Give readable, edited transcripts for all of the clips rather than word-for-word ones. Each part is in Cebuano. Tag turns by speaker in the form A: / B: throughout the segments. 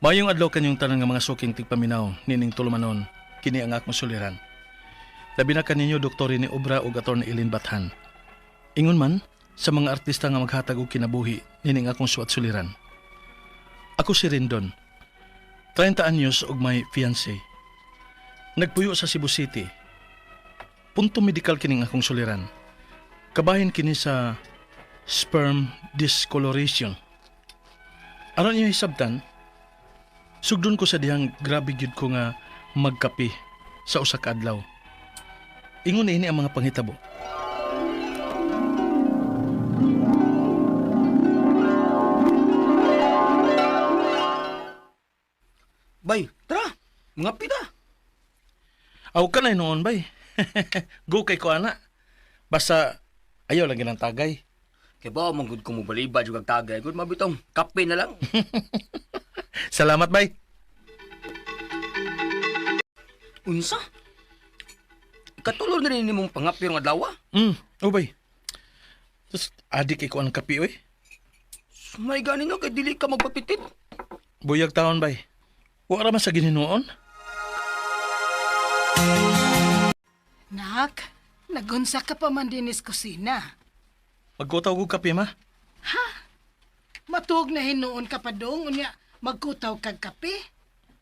A: Maayong adlaw kanyong tanan nga mga suking tigpaminaw nining tulumanon, kini ang akong suliran. Labi na kaninyo Dr. Rene Obra ug Atty. Eileen Bathan. Ingon man sa mga artista nga maghatag og kinabuhi nining akong suwat suliran. Ako si Rindon. 30 anyos ug may fiancé. Nagpuyo sa Cebu City. Punto medikal kining akong suliran. Kabahin kini sa sperm discoloration. Aron inyo hisabtan, sugdon ko sa dihang grabe gyud ko nga magkape sa usa ka adlaw. Ingon ini ang mga panghitabo.
B: Bay, tara. Mga pita.
A: Aw ka na noon bay. Go kay ko ana. Basta ayaw lang ginang tagay.
B: Kay ba man gud ko mo balibad yung tagay. Gud mabitong kape na lang.
A: Salamat bay.
B: Unsa? Katulo na rin nimong pangapir ng adlaw.
A: Oh bay. Tapos adik kay ko ang kape oy.
B: May gani nga kay dili ka magpapitit.
A: Buyag taon bay. Wa ra man sa gininuon.
C: Nak, nagunsa ka pa man dinis kusina.
A: Magkutaw og kape ma.
C: Matuog na hinuon ka pa dong, unya magkutaw kag kape.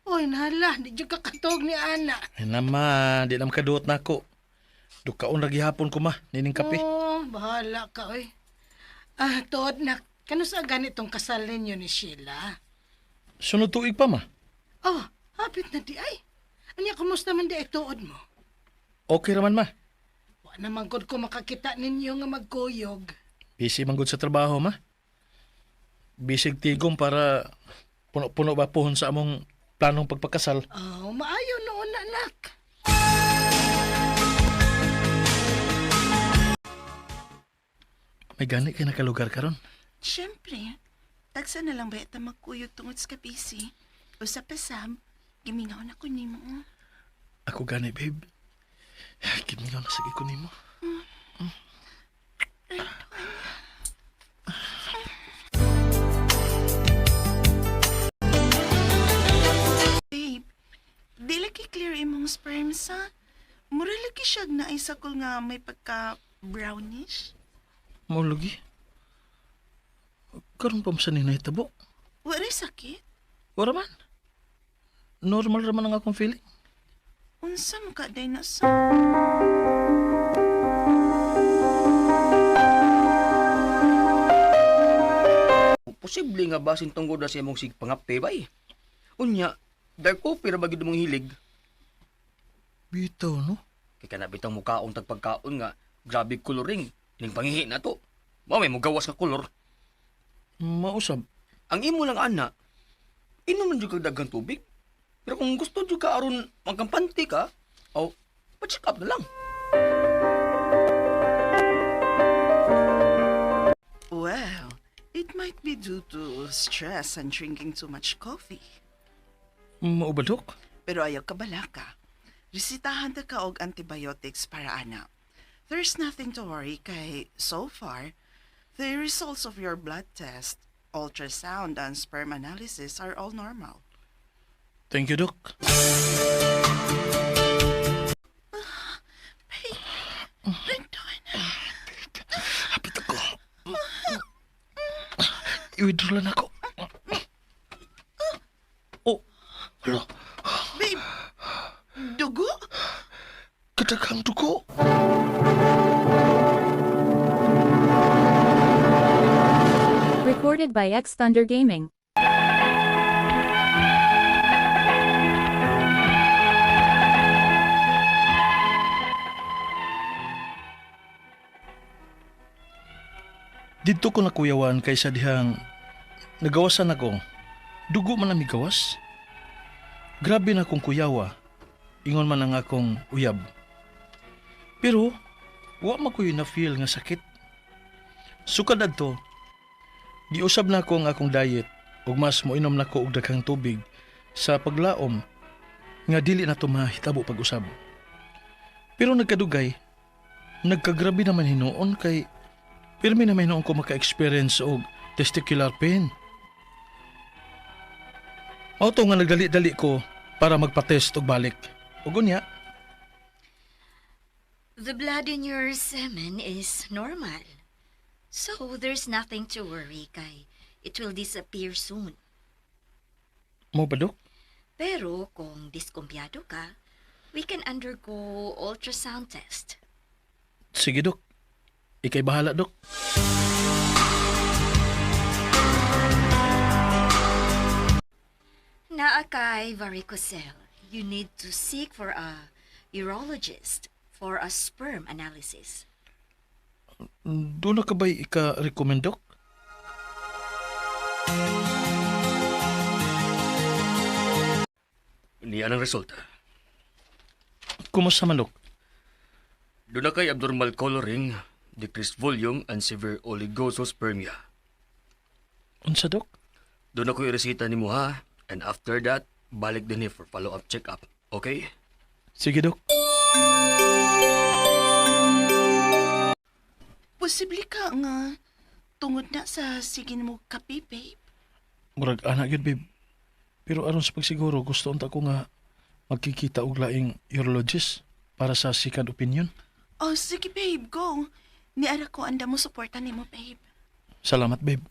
C: Oy, nahala, di jud ka katuog ni ana.
A: Ay naman, di na makaduot nako. Dukaon ra gihapon ko ma nining kape.
C: Oh, bahala ka, oy. Ah, tuod nak, kano sa ganitong kasal ninyo ni Sheila?
A: Sunod tuig pa ma.
C: Oh, hapit na di ay. Anya, kumusta man di ay tuod mo?
A: Okay ra man ma.
C: Wa naman gud ko makakita ninyo nga magkuyog.
A: Busy man gud sa trabaho ma. Bisig tigom para puno-puno ba pohon sa among planong pagpakasal.
C: Oh, maayo noon, anak.
A: May gani kay nakalugar karon.
D: Siyempre, tagsa na lang ba ita magkuyog tungod sa kabisi? Usa pa Sam, gimingaw na ko nimo.
A: Ako gani babe. Gimingaw na sige ko nimo.
D: Babe, di lagi clear imong sperm sa. Mura lagi siya na isakol nga may pagka brownish.
A: Mao lagi. Karon pa man sa ni nahitabo.
D: Wala sakit.
A: Wala man. Normal ra man ang akong feeling.
D: Unsa mo ka day na sa?
B: Posible nga basin tungod na sa imong sig pangape bay. Unya, dark coffee ra ba gyud mong hilig?
A: Bitaw no.
B: Kay kana bitong mukaon tag pagkaon nga grabe coloring ning pangihi na to. Mao may mugawas nga kolor.
A: Mausab.
B: Ang imo lang ana, inom man jud kag daghang tubig. Pero kung gusto jud ka aron magkampante ka, aw, pa-check up na lang.
D: Well, it might be due to stress and drinking too much coffee.
A: Mao ba dok?
D: Pero ayaw ka balaka. Resitahan ta ka og antibiotics para ana. There's nothing to worry kay so far, the results of your blood test, ultrasound, and sperm analysis are all normal.
A: Thank you dok.
D: Rendon,
A: Hapit ako. I-withdraw lang ako. Oh, hala.
D: babe, dugo?
A: Kadaghang dugo.
E: Recorded by X Thunder Gaming.
A: Didto ko nakuyawan kaysa dihang nagawasan ako. Dugo man ang migawas. Grabe na akong kuyawa. Ingon man ang akong uyab. Pero, wa man ko'y na-feel nga sakit. Sukad adto, giusab na ko ang akong diet ug mas moinom na ko og daghang tubig sa paglaom nga dili na to mahitabo pag-usab. Pero nagkadugay, nagkagrabe naman hinuon kay pirmi na may noon ko maka-experience og testicular pain. Mao to nga nagdali-dali ko para magpa-test og balik. Ug unya,
E: The blood in your semen is normal. So there's nothing to worry kay it will disappear soon.
A: Mao ba, Dok?
E: Pero kung diskumpiyado ka, we can undergo ultrasound test.
A: Sige, Dok. Ikay bahala, Dok.
E: Naa kay varicocele. You need to seek for a urologist for a sperm analysis.
A: Duna ka ba'y ika-recommend, Dok?
B: Niya ang resulta.
A: Kumusta man, Dok?
B: Duna kay abnormal coloring, decreased volume, and severe oligospermia.
A: Unsa, Dok?
B: Duna ko'y resita nimo ha, and after that, balik dinhi for follow-up check-up. Okay?
A: Sige, Dok.
D: Posible ka nga tungod na sa sige mo kape, babe.
A: Murag ana gyud, babe. Pero aron sa pagsiguro, gusto unta ko nga magkikita og laing urologist para sa second opinion.
D: Oh, sige, babe, go. Niara ko anda mo suporta nimo, babe.
A: Salamat, babe.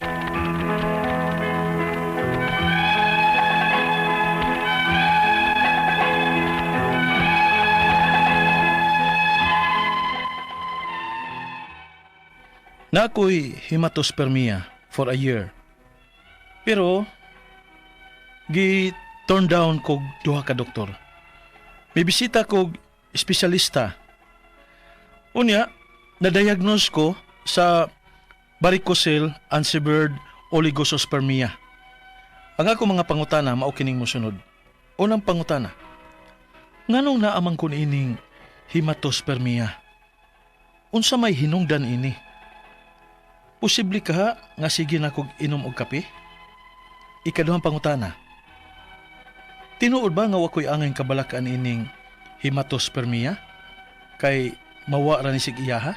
A: Naa ko'y hematospermia for a year. Pero, gi turn down kog duha ka doktor. May bisita kog espesyalista. Unya, na-diagnose ko sa varicocele and severe oligospermia. Ang ako mga pangutana mao kining mosunod. Unang pangutana. Nganong naa man ko ining hematospermia? Unsa may hinungdan ini? Posible kaha nga sige na kog inom og kape? Ikaduhang pangutana. Tinuod ba nga wa ko'y angay kabalakan ining hematospermia? Kay mawa ra ni sig iyaha?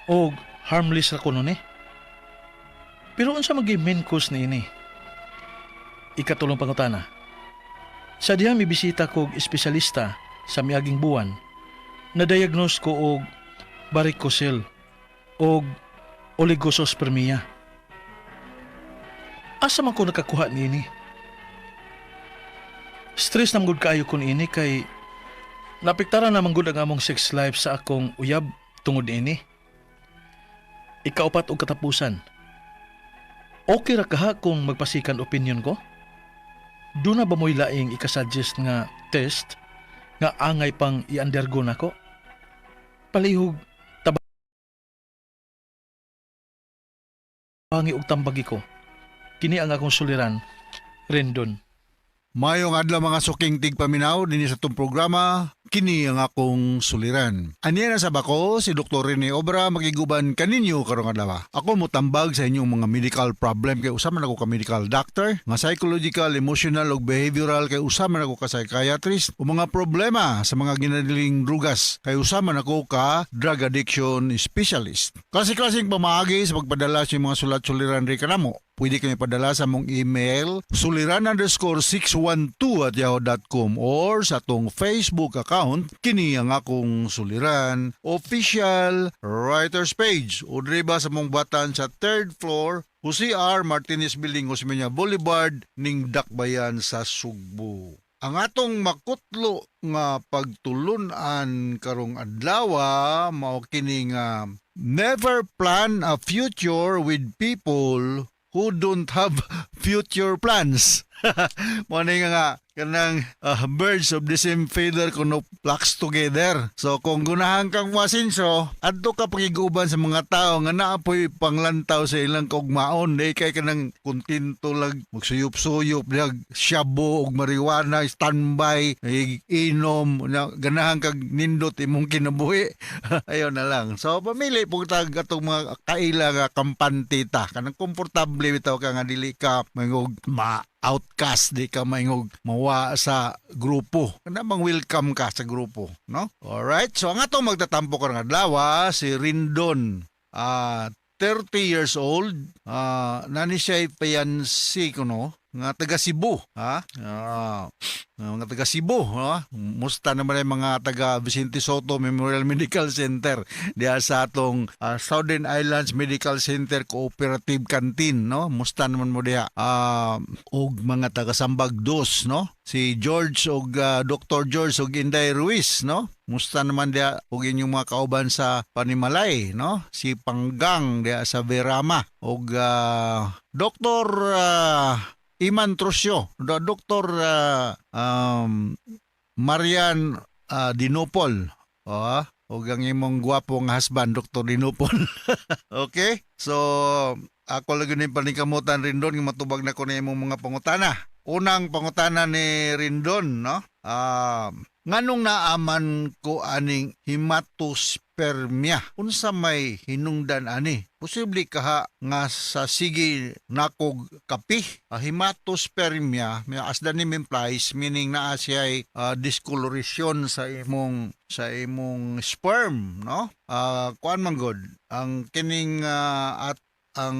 A: Og harmless ra kuno ni? Pero unsa man gyud main cause niini? Ikatulong pangutana. Sa diha mibisita kog espesyalista sa miaging buwan, na-diagnose ko og varicocele og oligospermia. Asa man ko nakakuha niini? Stress na gud kaayo ko niini kay naapektaran na man gud ang among sex life sa akong uyab tungod niini. Ikaupat og katapusan. Okay ra kaha kung magpa-second opinion ko? Duna ba mo'y laing ikasuggest nga test nga angay pang i-undergo nako? Palihog tabangi og tambagi ko. Kini ang akong suliran, Rendon.
F: Mayong adlaw, mga suking tigpaminaw, dinhi sa atong programa, kini ang akong suliran. Aniya na sa bako si Dr. Rene Obra makiguban kaninyo karong adlaw. Ako motambag sa inyong mga medical problem kay usa man ako ka medical doctor, nga psychological, emotional ug behavioral kay usa man ako ka psychiatrist, o mga problema sa mga ginadiling drugas kay usa man ako ka drug addiction specialist. Klase-klaseng pamaagi sa pagpadala sa inyong mga sulat suliran ri kanamo. Pwede kami padala sa among email suliran_612@yahoo.com or sa atong Facebook account, kini ang akong suliran official writers page, o diri ba sa among batan sa third floor, Jose R. Martinez Building, Osmeña Boulevard, ning Dakbayan sa Sugbo. Ang atong makutlo nga pagtulunan karong adlaw mao kini nga never plan a future with people who don't have future plans. Mao ni nga kanang birds of the same feather kuno flocks together. So kung gunahan kang moasenso, adto ka pakiguban sa mga tao nga naa poy panglantaw sa ilang kaugmaon. Di kay kanang kontento lang magsuyop-suyop, lag shabu og marijuana, standby, inom, na, ganahan kag nindot imong kinabuhi. Ayon na lang. So pamili pud tag atong mga kaila nga kampante ta. Kanang komportable bitaw ka nga dili ka maingog ma outcast, di ka maingog mawa sa grupo. Kana bang welcome ka sa grupo, no? Alright. So ang atong magtatampo karong adlaw si Rindon. 30 years old. Nani siya fiancé kuno. Nga taga Cebu, ha? Mga taga Cebu, ha? Musta naman ay mga taga Vicente Sotto Memorial Medical Center diha sa atong Southern Islands Medical Center Cooperative Canteen, no? Musta naman mo diha? Og mga taga Sambag Dos, no? Si George og Dr. George og Inday Ruiz, no? Musta naman diha og inyong mga kauban sa Panimalay, no? Si Panggang diha sa Verama og Dr. Iman Trosio, Dr. Marian Dinopol. Oh, og ang imong gwapong husband, Dr. Dinopol. Okay? So, ako lagi ni paningkamutan, Rindon, nga matubag na ko na imong mga pangutana. Unang pangutana ni Rindon, no? Nganong naaman ko aning hematospermia? Unsa may hinungdan ani? Posible kaha nga sa sige nakog kape? Hematospermia, as the name implies, meaning naa siya discoloration sa imong sperm, no? Kuan man gud ang kining at ang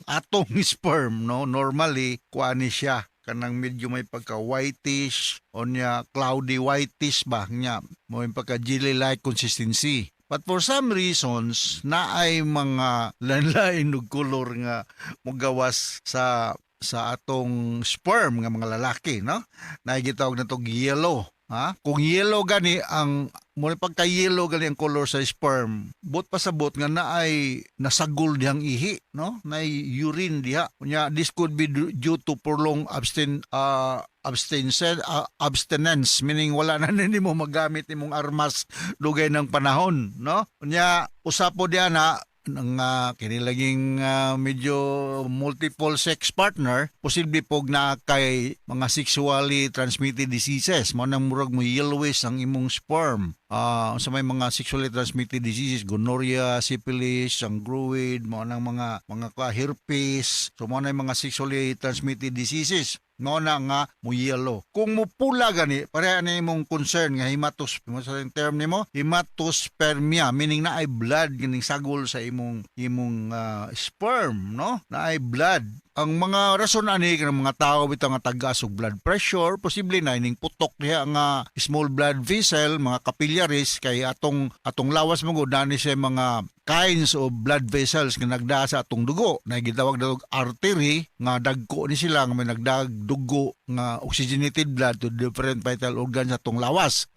F: atong sperm, no, normally kuan ni siya, kanang medyo may pagka whitish o nya cloudy whitish ba nya mo yung pagka jelly like consistency. But for some reasons, naay mga lain-lain og kolor nga mogawas sa atong sperm nga mga lalaki, no? Naay gitawag na tog yellow, ha? Kung yellow gani ang mo, pagka yellow gani ang color sa sperm, buot pasabot nga naay nasagol dihang ihi, no? Naay urine diha. Unya this could be due to prolonged abstinence, meaning wala na nimo magamit imong armas dugay ng panahon, no? Unya usa po diha na nga kini laging medyo multiple sex partner, posible pog na kay mga sexually transmitted diseases, mo nang murag mo yellowish ang imong sperm. Sa may mga sexually transmitted diseases, gonorrhea, syphilis, chancroid, mo nang mga ka herpes. So mo na yung mga sexually transmitted diseases, mo na nga mo yellow. Kung mo pula gani, pareha na imong concern nga hematos mo sa term nimo, hematospermia, meaning na ay blood ganing sagol sa imong imong sperm, no? Na ay blood. Ang mga rason ani kanang mga tao bitaw nga tagas og blood pressure, posible na ining putok diha nga small blood vessel, mga capillaries, kay atong atong lawas mo gud nani siya mga kinds of blood vessels nga nagdaa sa atong dugo na gitawag na og artery nga dagko ni sila nga may nagdag dugo nga oxygenated blood to different vital organs sa atong lawas,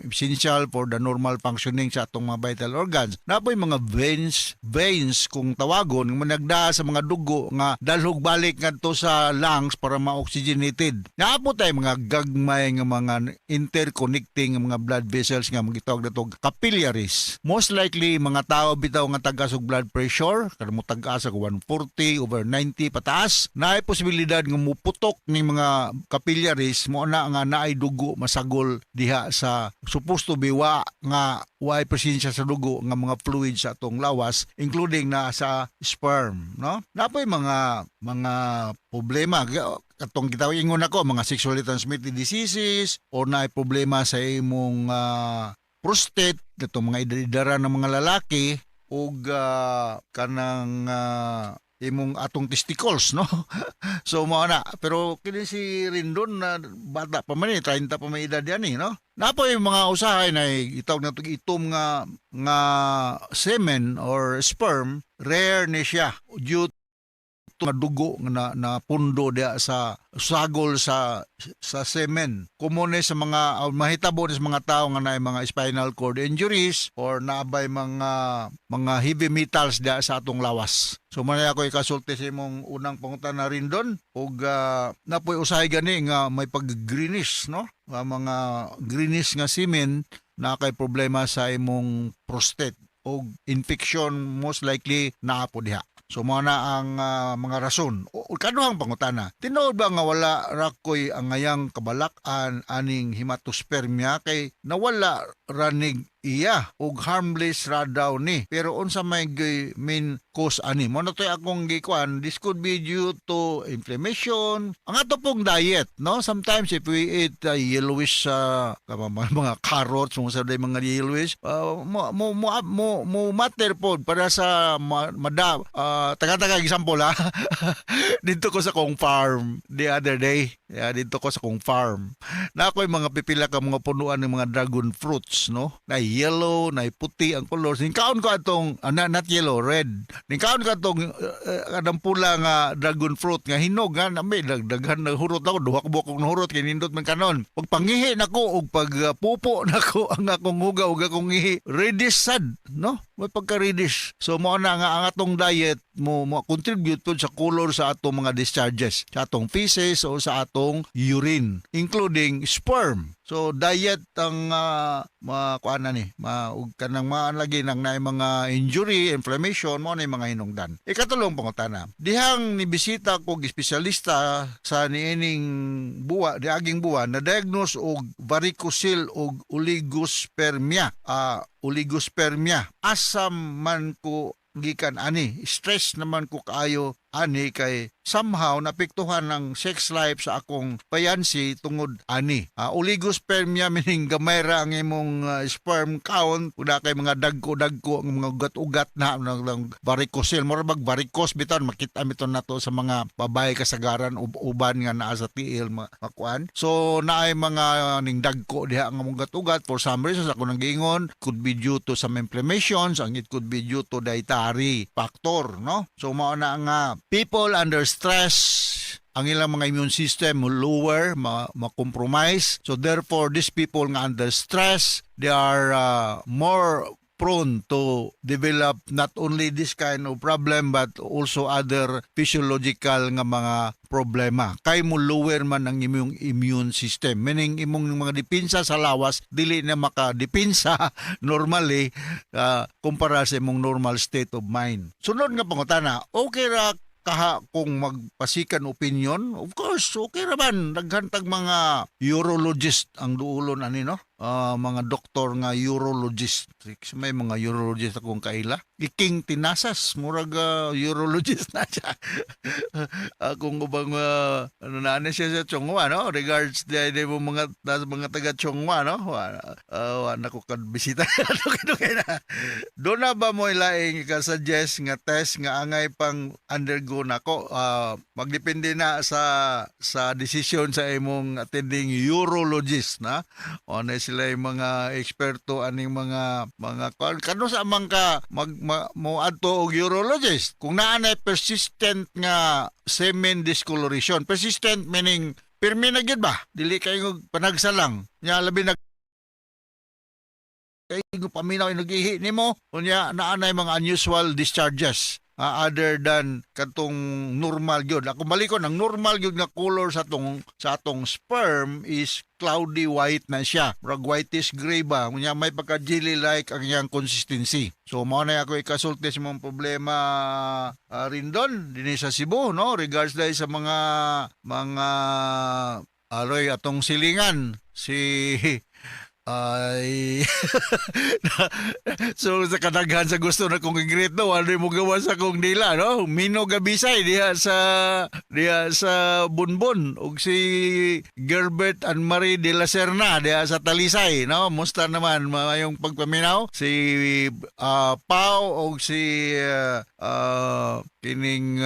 F: essential for the normal functioning sa atong mga vital organs. Napoy mga veins, veins kung tawagon, nga nagdaa sa mga dugo nga dalhog balik ngadto sa lungs para ma-oxygenated. Naa po tay mga gagmay nga mga interconnecting nga mga blood vessels nga magitawag na og capillaries. Most likely mga tao bitaw nga tagas og blood pressure, kanang mo tag-as og 140 over 90 pataas, naay posibilidad nga muputok ni mga capillaries, mo na nga naay dugo masagol diha sa supposed to be wa nga waay presensya sa dugo nga mga fluid sa atong lawas, including na sa sperm, no? Napoy mga problema katong gitawag, ingon ako, mga sexually transmitted diseases or naay problema sa imong prostate, itong mga edad ng mga lalaki ug kanang imong atong testicles, no? So mao na. Pero kini si Rindon na bata pa man eh, 30 pa may edad yan eh, no? Napoy mga usahay na itawag na itom nga nga semen or sperm, rare ni siya due to nga dugo nga na pundo diha sa sagol sa semen. Komune sa mga mahitabo ni sa mga tao nga naay mga spinal cord injuries or naabay mga heavy metals diha sa atong lawas. So man ako ikasulti sa imong unang pangutana, Rindon, ug napoy usahay gani nga may pag-greenish, no? Nga mga greenish nga semen na kay problema sa imong prostate o infection, most likely naa po diha. So mao na ang mga rason. O kaduhang pangutana. Tinuod ba nga wala ra ko'y angayang kabalak-an aning hematospermia kay nawala ranig iya ug harmless ra daw ni. Pero unsa may main cause ani? Mo na to'y akong gikuan, this could be due to inflammation. Ang ato pong diet, no? Sometimes if we eat yellowish mga carrots, mga sa mga yellowish, mo matter po para sa mada taga-taga example ha. Dito ko sa kong farm the other day. Yeah, dito ko sa kong farm. Na ako'y mga pipila ka mga punuan ng mga dragon fruits, no? Na yellow, na puti ang color. Ningkaon ko atong not yellow, red. Ningkaon ko atong kanang pula nga dragon fruit nga hinog nga na may daghan na hurot ako, duha ka buok kong nahurot kay nindot man kanon. Pag pangihi nako og pag pupo nako ang akong huga ug akong ihi, reddish sad, no? May pagka reddish. So mo na nga ang atong diet mo contribute pud sa color sa atong mga discharges, sa atong feces o sa atong urine, including sperm. So diet ang makuan na ni, ma ug kanang maan lagi nang naay mga injury, inflammation, mo na yung mga hinungdan. Ikatulong pangutana. Dihang nibisita ko og espesyalista sa niining buwa, diaging buwan na diagnose og varicocele og oligospermia. Oligospermia. Asa man ko gikan ani? Stress naman ko kaayo ani kay somehow napiktuhan ng sex life sa akong payansi tungod ani. Oligospermia meaning gamay ra ang imong sperm count, kuna kay mga dagko-dagko ang mga ugat-ugat na ng varicocele, mura bag varicose bitan makita miton nato sa mga babae kasagaran uban nga naa sa tiil makuan. So naay mga ning dagko diha ang ugat-ugat for some reasons ako nang giingon could be due to some inflammations and it could be due to dietary factor, no? So mao na nga people under stress, ang ilang mga immune system mo lower, ma-compromise. So therefore, these people nga under stress, they are more prone to develop not only this kind of problem but also other physiological nga mga problema. Kay mo lower man ang imong immune system. Meaning imong mga depensa sa lawas dili na makadepensa normally kumpara sa imong normal state of mind. Sunod nga pangutana, okay ra kaha kung magpa-second opinion? Of course, okay ra man. Daghan tag mga urologist ang duulon ani, no? Mga doktor nga urologist. May mga urologist akong kaila. Iking Tinasas, murag urologist na siya. Akong ubang ano na ano siya sa Chong Hua, no? Regards di mo mga mga taga Chong Hua, no? Wa na ko bisita. Ano kay na. Doon na ba mo ilaing ka-suggest nga test nga angay pang undergo nako? Magdepende na sa desisyon sa imong attending urologist na. O na sila yung mga eksperto aning mga kano sa man ka mag mo adto og urologist kung naa na persistent nga semen discoloration. Persistent meaning pirmi na gyud ba, dili kayo panagsa lang nya, labi na kay paminaw nagihi nimo, unya naa nay mga unusual discharges other than katong normal gyud. Ako balikon ang normal gyud nga color sa atong sperm is cloudy white na siya. Murag whitish gray ba? Unya may pagka jelly like ang iyang consistency. So mao na ako ikasulti sa mga problema rin doon dinhi sa Cebu, no? Regards dahil sa mga aroy atong silingan si ay. So sa kadaghan sa gusto na kong i-greet, no, wala mo gawa sa akong dila, no? Mino Gabisay diha sa Bunbun ug si Gerbert and Marie de la Serna diha sa Talisay, no? Musta naman, maayong pagpaminaw si Pau og si kining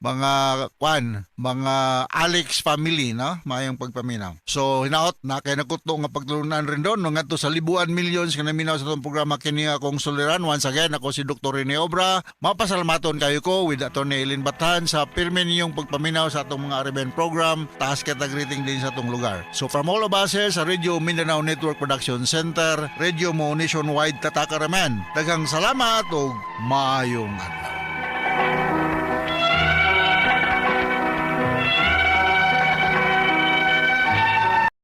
F: mga kwan, mga Alex family, no? Maayong pagpaminaw. So, hinaot na kay nakuto nga pagtulunan rin doon, no? Ngadto sa libuan millions nga naminaw sa atong programa kini akong suliran. Once again, ako si Dr. Rene Obra. Mapasalamaton kayo ko with Atty. Eileen Bathan sa pirmi ninyong pagpaminaw sa atong mga Arabian program. Taas kita greeting din sa atong lugar. So, from all of us here sa Radio Mindanao Network Production Center, Radio Mo Nationwide, Tatakaraman. Daghang salamat ug maayong adlaw.